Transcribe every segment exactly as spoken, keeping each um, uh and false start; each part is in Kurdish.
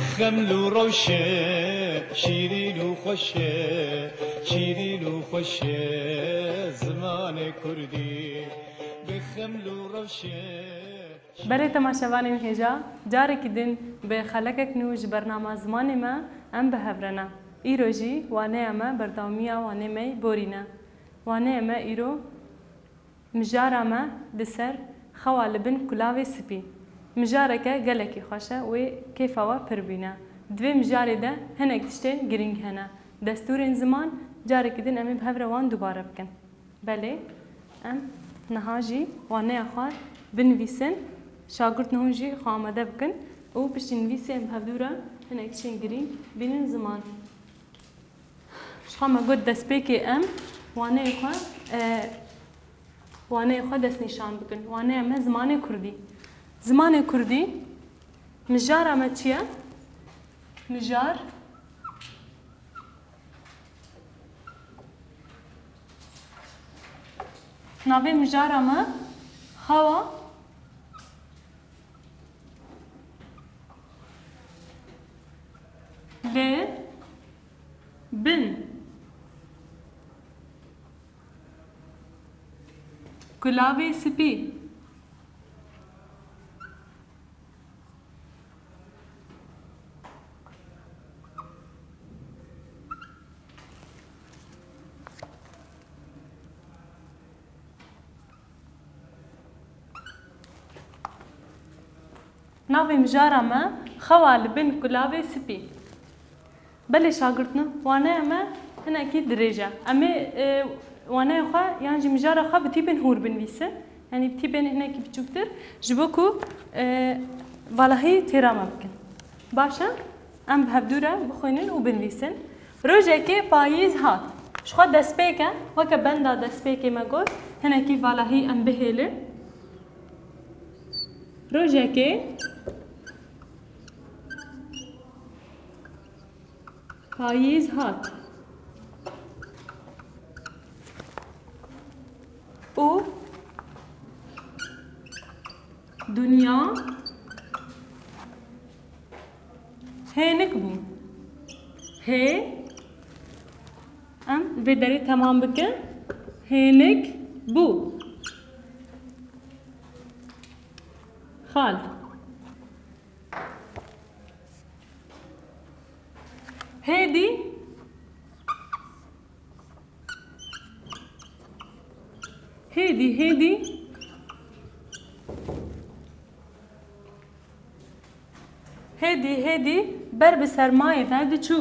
Xeml û rewşe, şîrîn û xweş e, şîrîn û xweş e zimanê kurdî. Bi xeml û rewşe. Belê temaşevanên hêja, carekî din bi xelekek nû ji bernama Zimanê Me em bi hev re ne. Îro jî waneya me berdewamiya wanê me yî borî ne. Waneyê me îro Mijara me li ser xewa li bin kulavê spî. Mijareke gelekî xweş e, wê kêfa we pir bîne. Di vê mijarê de hinek tiştên girîng hene. Destûrên ziman, carekî din em ê bi hev re wan dubare bikin. Belê, em niha jî waneya xwe binivîsin, şagirdin hûn jî xwe amade bikin û piştî nivîsê em bi hevdû re hinek tiştên girîng bînin ziman. Ji xwe me got destpêkê em waneyê xwe, e, waneyê xwe destnîşan bikin. Waneya me zimanê kurdî. Zimanê kurdî, mijara me çi ye? Mijar. Navê mijara me xewa li bin kulavê spî. Navê mijara me xewa li bin kulavê spî. Belê şagirdno, waneya me hinekî dirêj e. Em ê, e, waneya xwe yan jî mijara xwe bi tîpên hûr binivîsin. Yanî bi tîpên hinekî biçûktir. Ji bo ku, e, valahî têra me bikin. Baş e, em bi hevdû re bixwînin û binivîsin. Rojekê payîz hat. Ji xwe destpêk e, weke benda destpêkê me got, hinekî valahî em bihêlin. Rojekê payîz hat. Û dinya hênik bû. Hê, em vê derê temam bikin. Hênik bû. Xal. Hêdî, hêdî, hêdî, hêdî, hêdî ber bi sermayê ve diçû.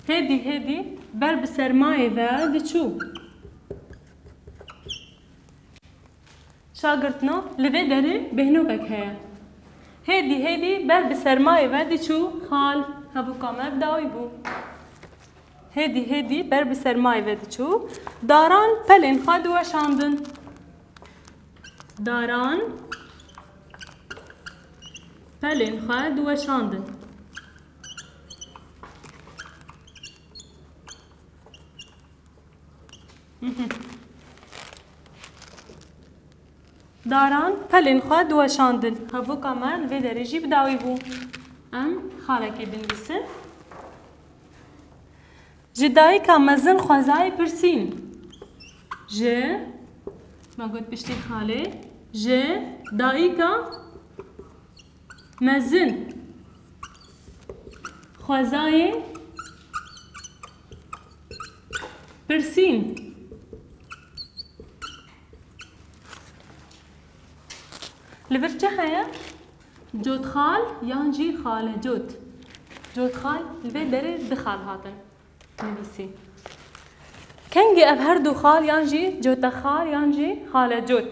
Hêdî hêdî ber bi sermayê ve diçû. Şagirtno, li vê derê bêhnokek heye. Hêdî hêdî ber bi sermayê ve diçû, xal, hevûka me bi dawî bû. Hêdî hêdî ber bi sermayê ve diçû, daran pelên xwe diweşandin. Daran pelên xwe diweşandin. Daran pelên xwe diweşandin. Hevûka me li vê derê jî bi dawî bû. Em xalekê binivîsin. Ji dayika mezin xwezayê pirsîn. Ji, me got piştî xalê, ji dayika mezin xwezayê pirsîn. Li vir çi heye? Cotxal yan jî xalecot. Cotxal, li vê derê du xal hatin nivîsî. Kengî ev her du xal yan jî cotexal yan jî xalecot,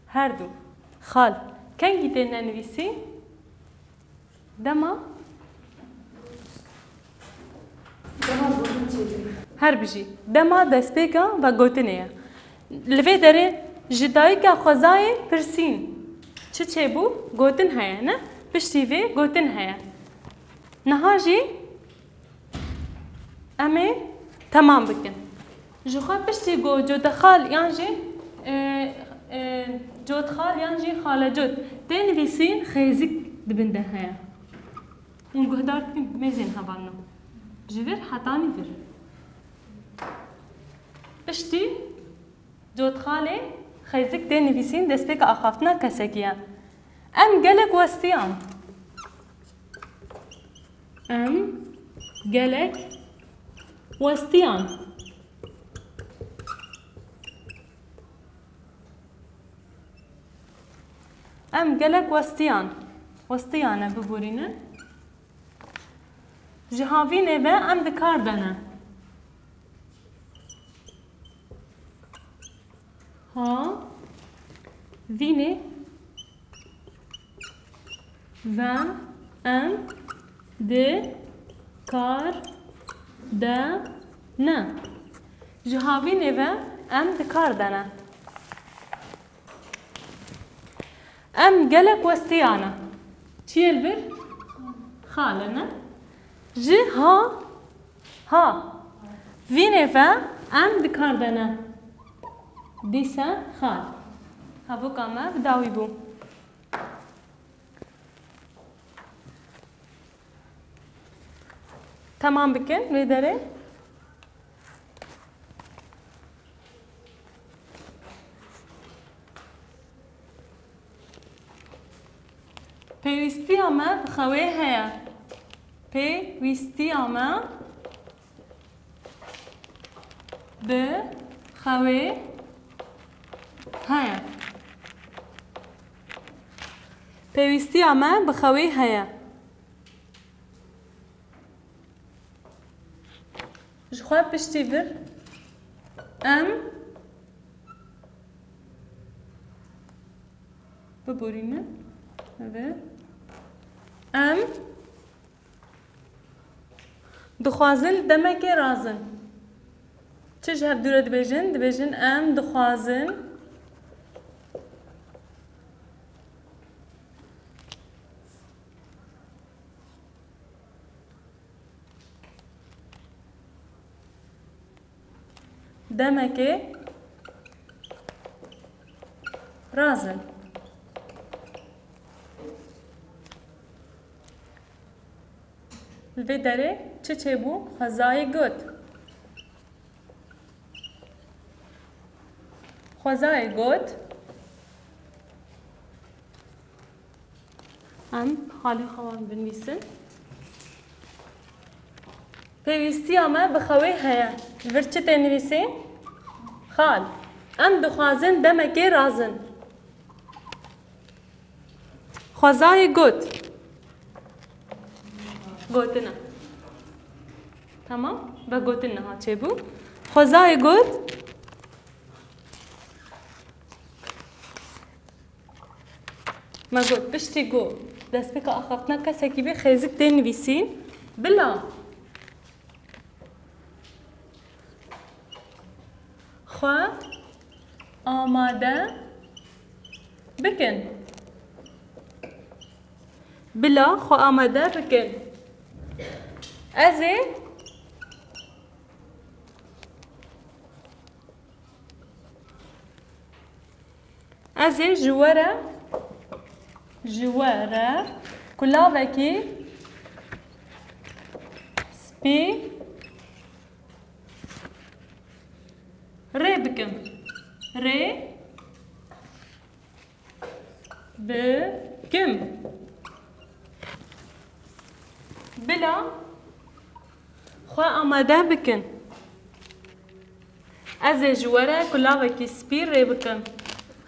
her du xal kengî têne nivîsî? Dema Dema gotin çêbû. Her bijî. Dema destpêka vegotinê ye. Li vê derê ji dayika xwezayê pirsîn. Çi çêbû? Gotin heye, ne? Piştî vê gotin heye. Niha jî em ê temam bikin. Ji xwe piştî ku cotexal yan jî E, e, Cotxal yan jî Xalecot. Tê nivîsîn xêzik di bin de heye. Hûn guhdar dikin, mêzên hevalno. Ji vir hetanî vir. Piştî Cotxalê xêzik tê nivîsîn destpêka axaftina kesekî ye. Em gelek westiyan. Em gelek westiyan. Em gelek westiyan. Westiyane biborînin. Ji havînê ve em di kar de ne. Ha, vînê ve em di kar de ne. Ji havînê ve em di kar de ne. Em gelek westiyane. Çiyê li vir? Xale ne? Ji ha, ha. Vînê ve em di kar de ne. Dîse xal. Hevoka me bi dawî bû. Temam bikin vê derê. Pêwîstiya me bi xewê heye. Pêwîstiya me bi xewê heye. Pêwîstiya me bi xewê heye. Ji xwe piştî vir em biborînin. Ev e. Em dixwazin demekê razin. Çi ji hev dû re dibêjin? Dibêjin em dixwazin demekê razin. Li vê derê çi çêbû? Xwezayê got. Xwezayê got. Em halê xwe wan binivîsin. Pêwîstiya me bi xewê heye. Vir çi tê nivîsîn? Xal. Em dixwazin demekê razin. Xwezayê got. Gotina. Tamam. Vegotin niha çêbû. Xwezayê got. Me got, piştî ku destpêka axaftina kesekî bê, xêzik tê nivîsîn. Bila xwe amade bikin. Bila xwe amade bikin. Ez ê Ez ê ji we re, ji we re kulavekî spî rê bikim. Rê bikim. Bila xwe amade bikin. Ez ê ji we re kulavekî spî rê bikim.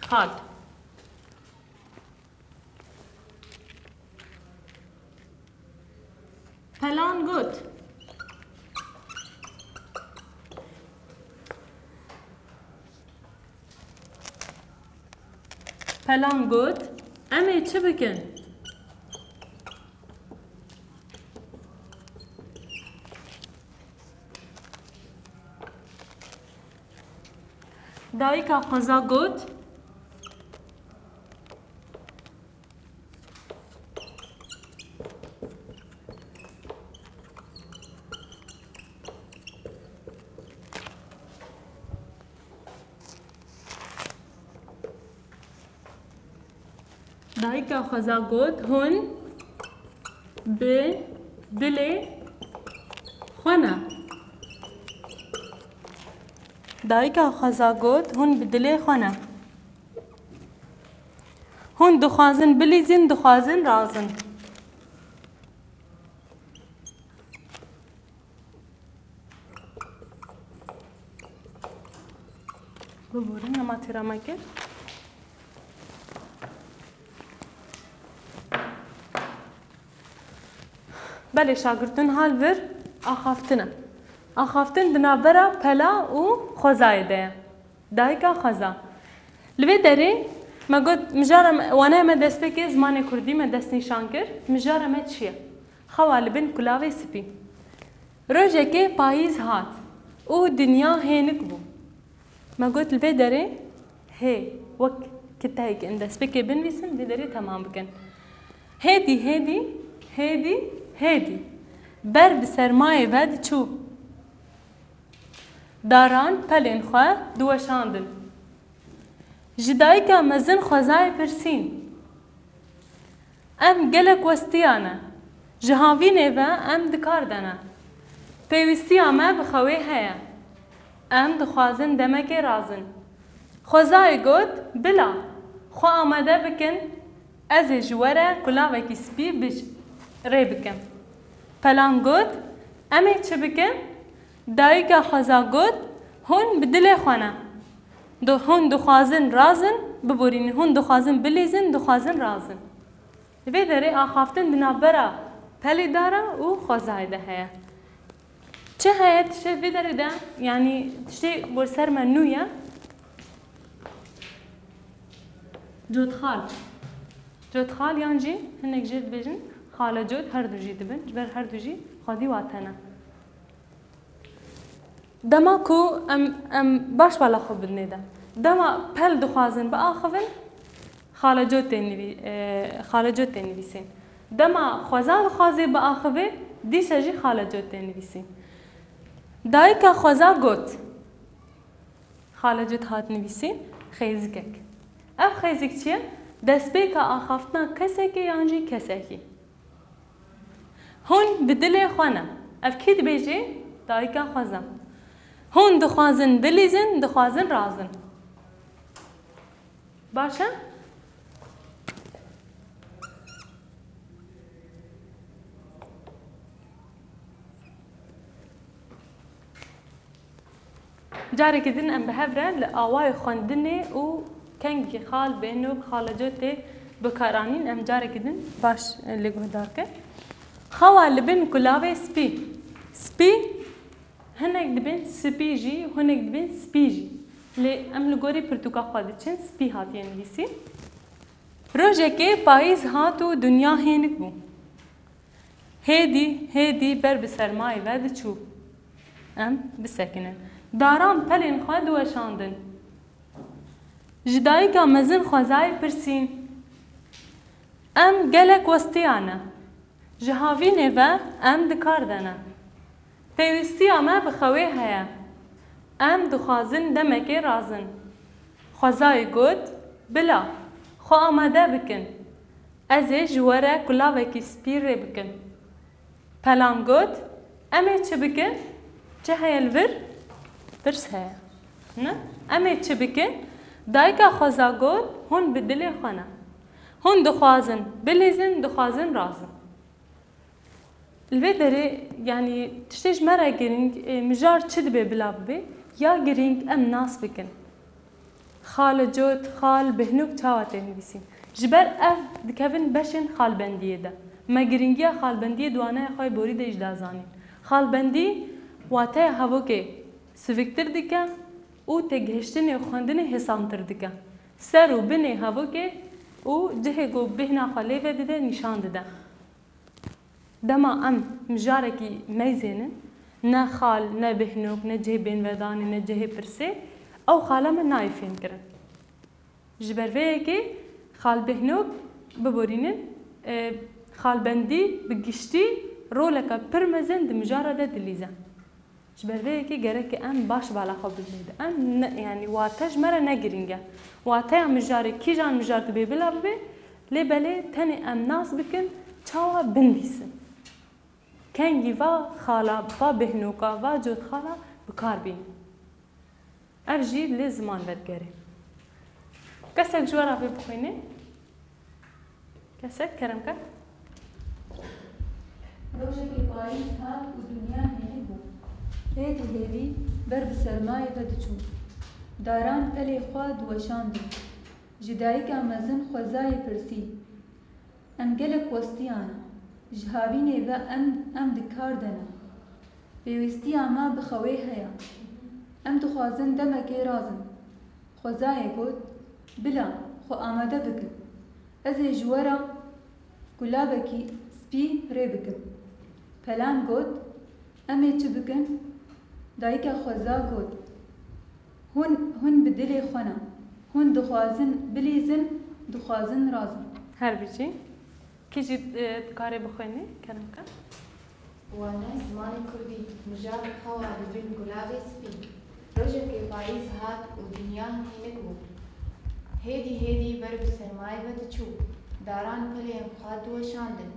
Xal. Pelan got. Pelan got, em ê çi bikin? Dayika xweza got. Dayika xweza got, hûn bi dilê xwe ne. Dayika xweza got, hûn bi dilê xwe ne. Hûn dixwazin bilîzin, dixwazin razin. Biborin, nema têra me kir. Belê, şagirtin hal vir axaftin e. Axaftin di navbera pela û xwezayê de ye. Dayika xweza. Li vê derê me got, mijara me, waneya me destpêkê zimanê kurdî me destnîşan kir. Mijara me çi ye? Xewa li bin kulavê spî. Rojekê payîz hat û dinya hênik bû. Me got, li vê derê hê wek kiteyek in destpêkê binivîsin, vê derê temam bikin. Hêdî, hêdî, hêdî, hêdî. Ber bi sermayê ve diçû. Daran pelên xwe diweşandin. Ji dayika mezin xwezayê pirsîn. Em gelek westiya ne. Ji havînê ve em di kar de ne. Pêwîstiya me bi xewê heye. Em dixwazin demekê razin. Xwezayê got, bila, xwe amade bikin, ez ê ji we re kulavekî spî bij-, rê bikim. Pelan got, em ê çi bikin? Dayika xweza got, hûn bi dilê xwe ne. Di-, hûn dixwazin razin, biborînin, hûn dixwazin bilîzin, dixwazin razin. Li vê derê axaftin di navbera pelê dara û xwezayê de heye. Çi heye tiştê vê derê de, yanî tiştê bo ser me nû ye? Cotxal. Cotxal yan jî hinek jê dibêjin xalecot, her du jî dibin, ji ber her du jî xwedî wate ne. Dema ku em, em baş bala xwe bidinê de. Dema pel dixwazin biaxivin, xalecot tê nivî-, e, xalecot tê nivîsîn. Dema xweza dixwazê biaxivê, dîsa jî xalecot tê nivîsîn. Dayika xweza got. Xalecot hat nivîsîn, xêzikek. Ev xêzik çi ye? Destpêka axaftina kesekê yan jî kesekî. Hûn bi dilê xwe ne. Ev kî dibêjê? Dayika xweza. Hûn dixwazin bilîzin, dixwazin razin. Baş e? Carekî din em bi hev re li awayê xwendinê û kengî xal, bêhnok, xalecotê bi kar anîn, em carekî din baş lê guhdar kin. Xewa li bin kulavê spî. Spî, hinek dibên spî jî, hinek dibên spî jî. Lê em li gorî pirtûka xwe diçin, spî hatiye nivîsîn. Rojekê payîz hat û dinya hênik bû. Hêdî, hêdî ber bi sermayê ve diçû. Em bisekinin. Daran pelên xwe diweşandin. Ji dayika mezin xwezayê pirsîn. Em gelek westiya ne. Ji havînê ve em di kar de ne. Pêwîstiya me bi xewê heye. Em dixwazin demekê razin. Xwezayê got, bila, xwe amade bikin. Ez ê ji we re kulavekî spî rê bikim. Pelan got, em ê çi bikin? Çi heye li vir? Pirs heye. Ne? Em ê çi bikin? Dayika xweza got, hûn bi dilê xwe ne. Hûn dixwazin bilîzin, dixwazin razin. Li vê derê, yanî tiştê ji me re girîng, ê, mijar çi dibe bila bibe, ya girîng em nas bikin. Xalicot, xal, bihnok çawa tê nivîsîn? Ji ber ev dikevin beşên xalbendiyê de. Me girîngiya xalbendiyê di waneya xwe yê borî de jî da zanîn. Xalbendî wateya hevokê siviktir dike û têgihiştinê û xwendinê hêsantir dike. Ser û binê hevokê û cihê ku bêhna xwe lê vedide nîşan dide. Dema em mijarekî meyzênin, ne xal, ne bihnok, ne cihê bênvedanê, ne cihê pirsê, ew xala me nayê fêhmkirin. Ji ber vê yekê xal bihnok biborînin, e, xalbendî bi giştî roleke pir mezin di mijara de dilîze. Ji ber vê yekê gerek em baş bala xwe bidinê de. Em ne, yanî wate ji me re ne girîng e. Wateya mijarê, kîjan mijar dibê bila bibe, Lê belê tenê em nas bikin çawa binivîsin. Kengî va xala, va bêhnoka, va cotxala bi kar bînin. Ev jî lê ziman vedigerê. Kesek ji we re vê bixwîne? Kesek, kerem ke. Rojekê payîz hat û dinya hênik bû. Hêdî hêdî ber bi sermayê ve diçû. Daran pelê xwe diweşandin. Ji dayika mezin xwezayê pirsî. Em gelek westiyane. Ji havînê ve em, em di kar de ne. Pêwîstiya me bi xewê heye. Em dixwazin demekê razin. Xwezayê got, bila, xwe amade bikin. Ez ê ji we re kulavekî spî rê bikim. Pelan got, em ê çi bikin? Dayika xweza got, hûn, hûn bi dilê xwe ne. Hûn dixwazin bilîzin, dixwazin razin. Her bijî. Kî jî, e, dikare bixwîne, kerem ke? Wane, zimanê kurdî, mijar xewa li bin gulavê spî. Rojekê payîz hat û dinya hênik bû. Hêdî hêdî ber bi sermayê ve diçû. Daran pelên xwe diweşandin.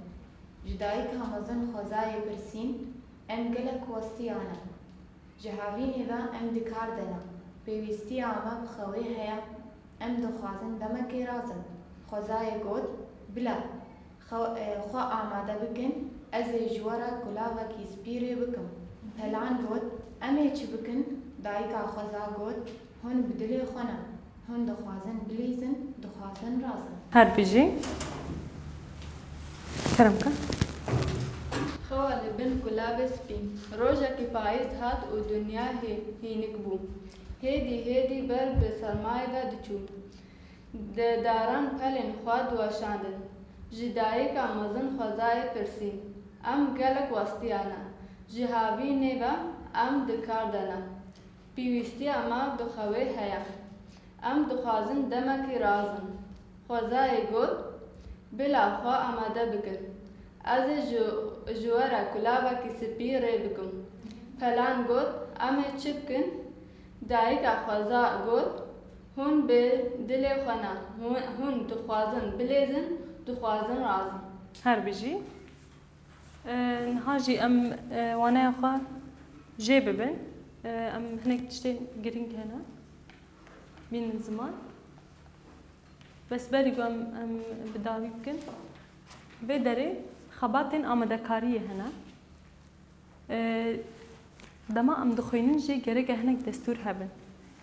Ji dayika mezin xwezayê pirsîn, em gelek westiyane. Ji havînê ve em di kar de ne. Pêwîstiya me bi xewê heye. Em dixwazin demekê razin. Xwezayê got, bila, xew-, e, xwe amade bikin, ez ê ji we re kulavekî spî rê bikim. Pelan got, em ê çi bikin? Dayika xweza got, hûn bi dilê xwe ne. Hûn dixwazin bilîzin, dixwazin razin. Her bijî. Kerem ke. Xewa li bin kulavê spî. Rojekî payîz hat û dinya hê-, hînik bû. Hêdî hêdî ber bi sermayê ve diçû. Di daran pelên xwe diweşandin. Ji dayika mezin xwezayê pirsî, em gelek westiyane. Ji havînê ve em di kar de ne. Pêwîstiya me bi xewê heye. Em dixwazin demekî razin. Xwezayê got, bila xwe amade bikin. Ez ê ji, ji we re kulavekî spî rê bikim. Pelan got, em ê çi bikin? Dayika xweza got, hûn bi dilê xwe ne. Hûn, hûn dixwazin bilîzin, dixwazin razin. Her bijî. E, niha jî em, e, waneya xwe jê bibin. E, em hinek tiştên girîng hene. Bînin ziman. Bes berî ku em, em bi dawî bikin. Vê derê xebatên amadekariyê hene. E, dema em dixwînin jî gereke hinek destûr hebin.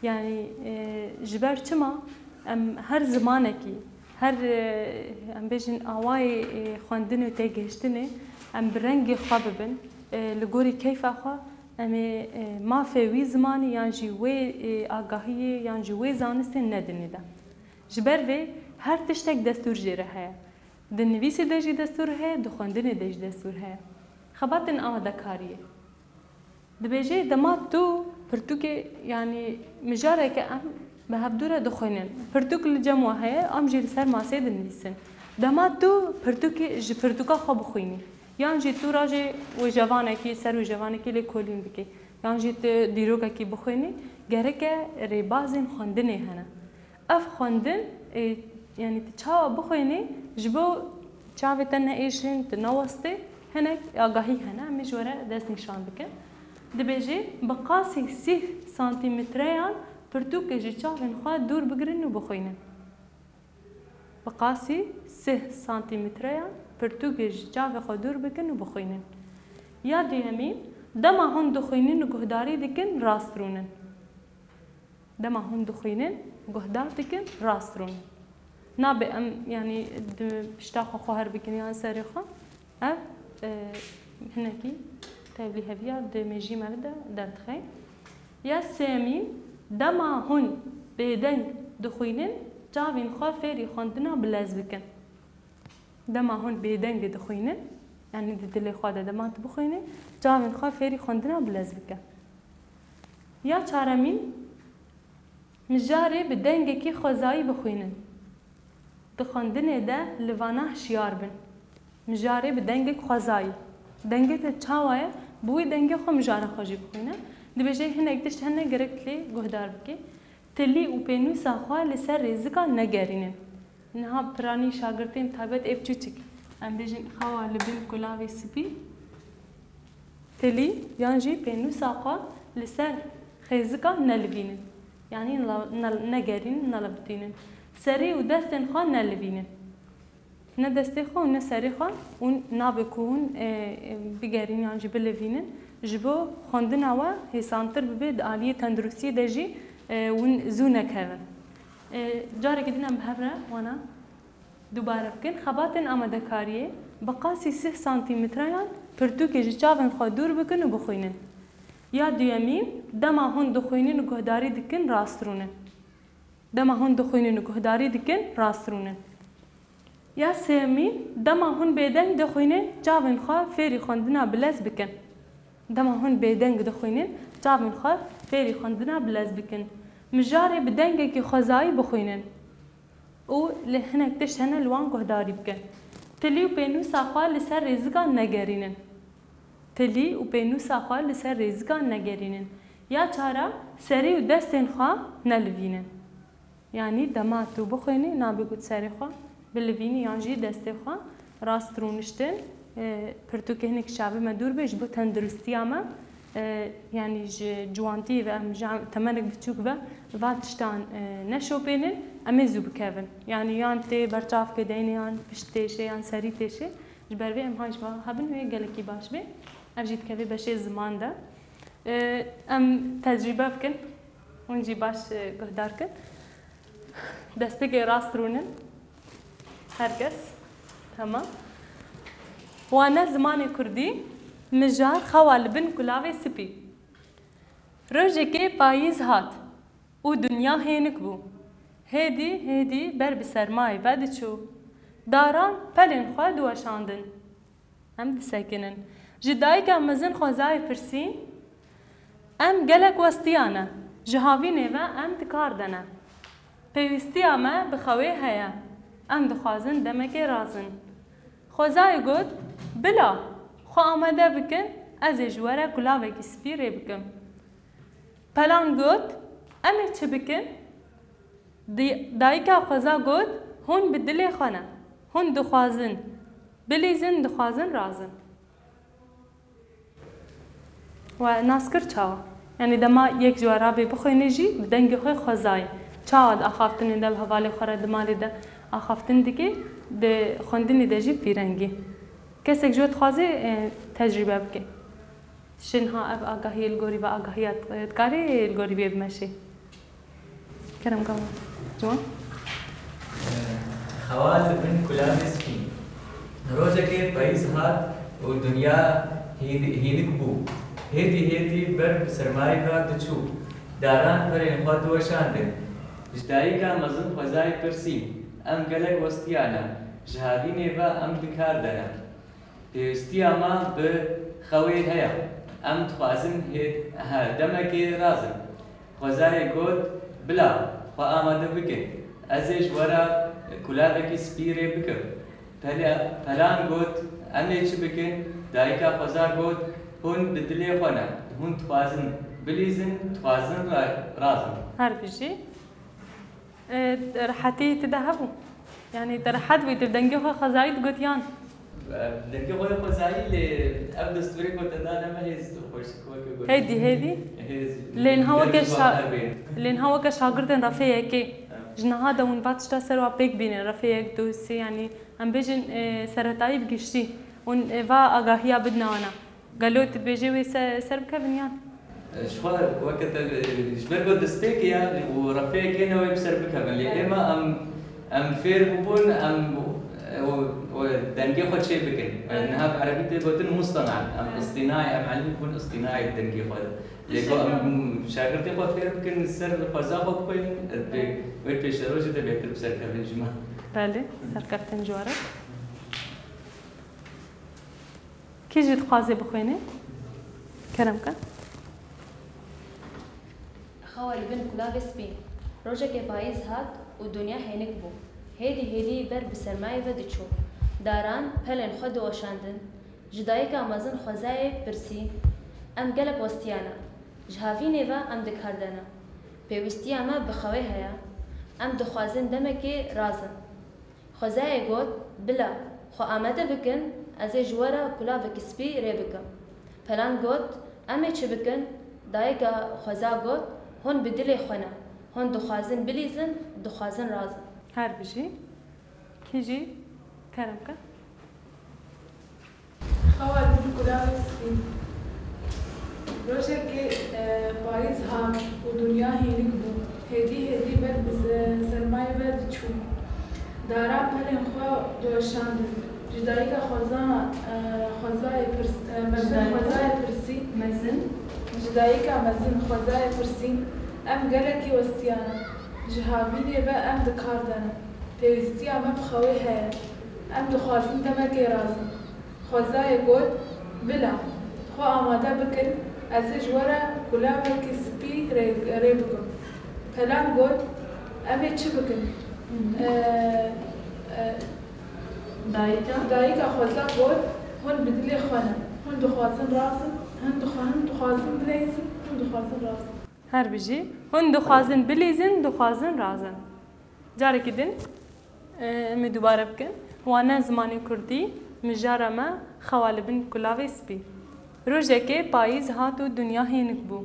Yanî, e, ji ber çima em her zimanekî, her, e, em bêjin awayê, e, xwendinê û têgihiştinê em bi rengê xwe bibin, e, li gorî keyfa xwe em ê, e, mafê wî zimanî yan jî wê, e, agahiyê yan jî wê zanistê nedin lê de. Ji ber vê her tiştek destûr jê re heye. Di nivîsê de jî destûr heye, di xwendinê de jî destûr heye. Xebatên amadekariyê. Dibêje, dema tu pirtûkê, yanî mijareke em bi hevdû re dixwînin. Pirtûk li cem we heye, em jî li ser masê dinivîsin. Dema tu pirtûkê ji pirtûka xwe bixwînî, yan jî tu rajê wêjevanekî, ser wêjevanekî lêkolîn bikî, yan jî tu dîrokekî bixwînî, gereke rêbazên xwendinê hene. Ev xwendin, e, yanî tu çawa bixwînî, ji bo çavê te neêşin, tu newestê, hinek agahî hene, em ê ji we re destnîşan bikin. Dibêje, bi qasî sîh santîmetreyan pirtûkê ji çavên xwe dûr bigirin û bixwînin. Bi qasî sîh santîmetreyan pirtûkê ji çavê xwe dûr bikin û bixwînin. Ya duyemîn, dema hûn dixwînin û guhdarî dikin, rast rûnin. Dema hûn dixwînin, guhdar dikin, rast rûnin. Nabe em, yanî, di pişta xwe xweher bikin yan serê xwe. Ev, e, hinekî tevlîheviya di mêjî me de derdixe. Ya sêyemîn, dema hûn bêdeng dixwînin, çavên xwe fêrî xwendina bilez bikin. Dema hûn bêdengê dixwînin, yanî di dilê xwe de dema tu bixwînî, çavên xwe fêrî xwendina bilez bike. Ya çaremîn, mijarê bi dengekî xwezayî bixwînin. Di xwendinê de li vana hişyar bin. Mijarê bi dengek xwezayî. Dengê te çawa ye? Bi wê dengê xwe mijara xwe jî bixwîne. Dibêje hinek tişt hene gerek tu lê guhdar bikî. Tilî û pênûsa xwe li ser rêzika negerînin. Niha piranî şagirtên taybet ê biçûçik, em bêjin xewa li bin kulavê spî, tilî yan jî pênûsa xwe li ser xêzika nelivînin. Yanî ne-, ne-, negerînin, nelibitînin. Serî û destên xwe nelivînin. Ne destê xwe û ne serê xwe û nabe ku hûn, e, e, bigerîn yan jî bilivînin. Ji bo xwendina we hêsantir bibe, di aliyê tenduristiyê de jî, e, hûn zû nekevin. E, carekî din em bi hev re wana dubare bikin. Xebatên amadekariyê bi qasî sih santîmetreyan pirtûkê ji çavên xwe dûr bikin û bixwînin. Ya duyemîn, dema hûn dixwînin û guhdarî dikin, rast rûnin. Dema hûn dixwînin û guhdarî dikin, rast rûnin. Ya sêyemîn, dema hûn bêdeng dixwînin, çavên xwe fêrî xwendina bilez bikin. Dema hûn bêdeng dixwînin, çavên xwe fêrî xwendina bilez bikin. Mijarê bi dengekî xwezayî bixwînin û li hinek tişt hene li wan guhdarî bikin. Tilî û pênûsa xwe li ser rêzikan negerînin. Tilî û pênûsa xwe li ser rêzikan negerînin. Ya çara, serî û destên xwe nelivînin. Yanî dema tu bixwînî, nabe ku tu serê xwe bilivînî yan jî destê xwe rast rûniştin, e, pirtûkê hinek çavê me dûr be ji bo tenduristiya me, e, yanî ji ciwantiyê ve em ji temenek biçûk ve va tiştan, e, neşopênin, em ê zû bikevin. Yanî yan tê berçavkê deynê yan pişt têşê yan serî têşê. Ji ber vê em han ji va hebin wê gelekî baş bê. Ev jî dikeve beşê ziman de. E, em tecrîbe bikin. Hûn jî baş, e, guhdar kin. Destpêkê rast rûnin. Her kes. Tamam. Wane zimanê kurdî. Mijar xewa li bin kulavê spî. Rojekê payîz hat û dinya hênik bû. Hêdî hêdî ber bi sermayê ve diçû. Daran pelên xwe diweşandin. Em disekinin. Ji dayika mezin xwezayê pirsî, em gelek westiya ne. Ji havînê ve em di kar de ne. Pêwîstiya me bi xewê heye. Em dixwazin demekê razin. Xwezayê got, bila, xwe amade bikin, ez ê ji we re kulavekî spî rê bikim. Pelan got, em ê çi bikin? Di-, dayika xweza got, hûn bi dilê xwe ne. Hûn dixwazin bilîzin, dixwazin razin. We nas kir çawa? Yanî dema yek ji we rabê bixwîne jî bi dengê xwe xwezayî. Çawa di axaftinê de li hevalê xwe re di malê de axaftin dike, di xwendinê de jî pîrengî. Kesek ji we dixwaze, e, tecrîbe bike. Şin ha ev agahiyê li gorî ve agahiya, e, dikarê li gorî vê bimeşê. Kerem gava. Ciwan. Xewa li bin kulavê spî. Rojekê payîz hat û dinya hîn-, hînik bû. Hêdî hêdî ber bi sermayê ve diçû. Daran perên xwe diweşandin. Ji dayika mezin xwezayê pirsî, em gelek westiya ne. Ji havînê ve em di kar de ne. Pêwîstiya me bi xewê heye. Em dixwazin hê-, he, demekê razin. Xwezayê got, bila, xwe amade bikin. Ez ê ji we re kulavekî spî rê bikim. Pele-, Pelan got, em ê çi bikin? Dayika xweza got, hûn bi dilê xwe ne. Hûn dixwazin bilîzin, dixwazin ra-, razin. Her bijî. E, rehetî tu de hebû? Yanî te rehet bû, tu dengê xwe xwezayî digotiyan? Dengê xwe xwezayî, lê ev destûrê ku te da ne me hêz xweş weke got. Hêdî, hêdî. Hêz. Lê niha weke şa-, lê niha weke şagirtên refê yekê. Ha. Ji niha de hûn va tişta ser wa pêk bînin, refê yek, du, sê, yanî em bêjin, e, seretayî bi giştî. Hûn, e, va agahiya bidine wana. Gelo tu dibêjê wê se-, ser bikevin yan? Ji xwe weke te, ji ber ku destpêkê ya û refeyekê ne wê bi ser bikevin. Lê Evet. êma em, em fêr bûbûn, em, û, û dengê xwe çê bikin. Evet. Niha bi erebî tê gotin mustana. Em Evet. îstînayê, em elîm bûn îstînayê dengê xwe. Lê ku em Teşekkür. şagirtê xwe fêr bikin, ser xweza xwe bixwînin, Evet. wê pêşerojê de bêhtir bi ser kevin ji me. Belê, serkeftin ji we re. Kî jî dixwaze bixwîne? Kerem ke. Xewa li bin kulavê spî. Rojekê payîz hat û dinya hênik bû. Hêdî hêdî ber bi sermayê ve diçû. Daran pelên xwe diweşandin. Ji dayika mezin xwezayê pirsî, em gelek westiyane. Ji havînê ve em di kar de ne. Pêwîstiya me bi xewê heye. Em dixwazin demekê razin. Xwezayê got, bila, xwe amade bikin, ez ê ji we re kulavekî spî rê bikim. Pelan got, em ê çi bikin? Dayika xweza got, hûn bi dilê xwe ne. Hûn dixwazin bilîzin, dixwazin razin. Her bijî. Kî jî kerem ke? Xewa li bin kulavê spî. Rojekê, e, payîz hat û dinya hênik bû. Hêdî hêdî ber bi se-, sermayê ve diçû. Daran pelên xwe diweşandin. Ji dayika xweza, e, xwezayê pirs-, e, mezin Ji dayika xwezayê pirsî. Mezin. Ji dayika mezin xwezayê pirsî, em gelekî westiyane. Ji havînê ve em di kar de ne. Pêwîstiya me bi xewê heye. Em dixwazin demekê razin. Xwezayê got, bila, xwe amade bikin, ez ê ji we re kulavekî spî rê, rê bikim. Pelan got, em ê çi bikin? Hı hı. E, e, Dayika. Dayika xweza got, hûn bi dilê xwe ne. Hûn dixwazin razin, hûn dixwe-, hûn dixwazin bileyzin, hûn dixwazin razin. Her bijî. Hûn dixwazin bilîzin, dixwazin razin. Carekî din, e, em ê dubare bikin. Wane zimanê kurdî, mijara me, xewa li bin kulavê spî. Rojekê payîz hat û dinya hênik bû.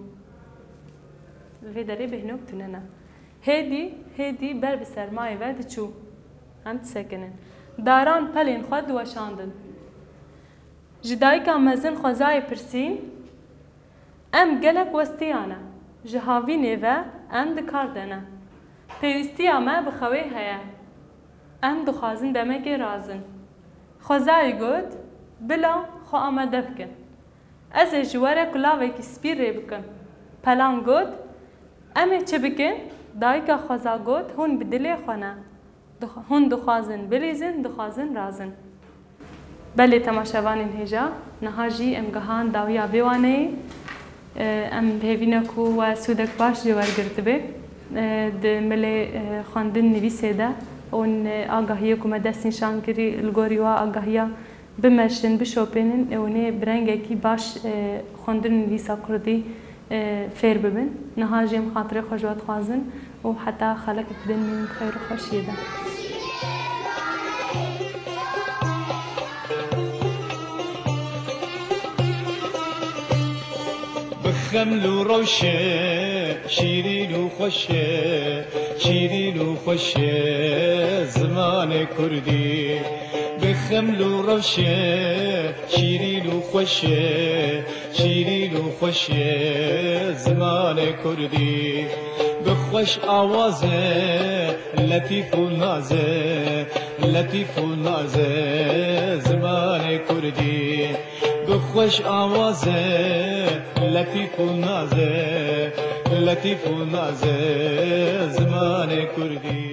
Li vê derê bêhnok tune ne. Hêdî, hêdî ber bi sermayê ve diçû. Em disekinin. Daran pelên xwe diweşandin. Ji dayika mezin xwezayê pirsî, em gelek westiyane. Ji havînê ve em di kar de ne. Pêwîstiya me bi xewê heye. Em dixwazin demekê razin. Xwezayê got, bila xwe amade bikin. Ez ê ji we re kulavekî spî rê bikim. Pelan got, em ê çi bikin? Dayika xweza got, hûn bi dilê xwe ne. Dix-, hûn dixwazin bilîzin, dixwazin razin. Belê temaşevanên hêja, niha jî em gihan dawiya vê waneyê. E, em bi hêvî ne ku we sûdek baş jê wergirtibe. E, di milê, e, xwendin nivîsê de hûn, e, agahiyê ku me dest nîşan kirî, li gorî we agahiya bimeşin, bişopênin, û hûn ê bi rengekî baş, e, xwendin û nivîsa kurdî, e, fêr bibin. Niha jî em xatirê xwe ji we dixwazin û heta xelekek din mînin di xeyr û xweşiyê de. Bi xeml û rewşe, şîrîn û xweş e, şîrîn û xweş e zimanê kurdî. Bi xeml û rewşe, şîrîn û xweş e, şîrîn û xweş e zimanê kurdî. Bi xweş awaze, letîf û naze, letîf û naze zimanê kurdî. Bi xweş awaze, letîf û naze, letîf û naze zimanê kurdî.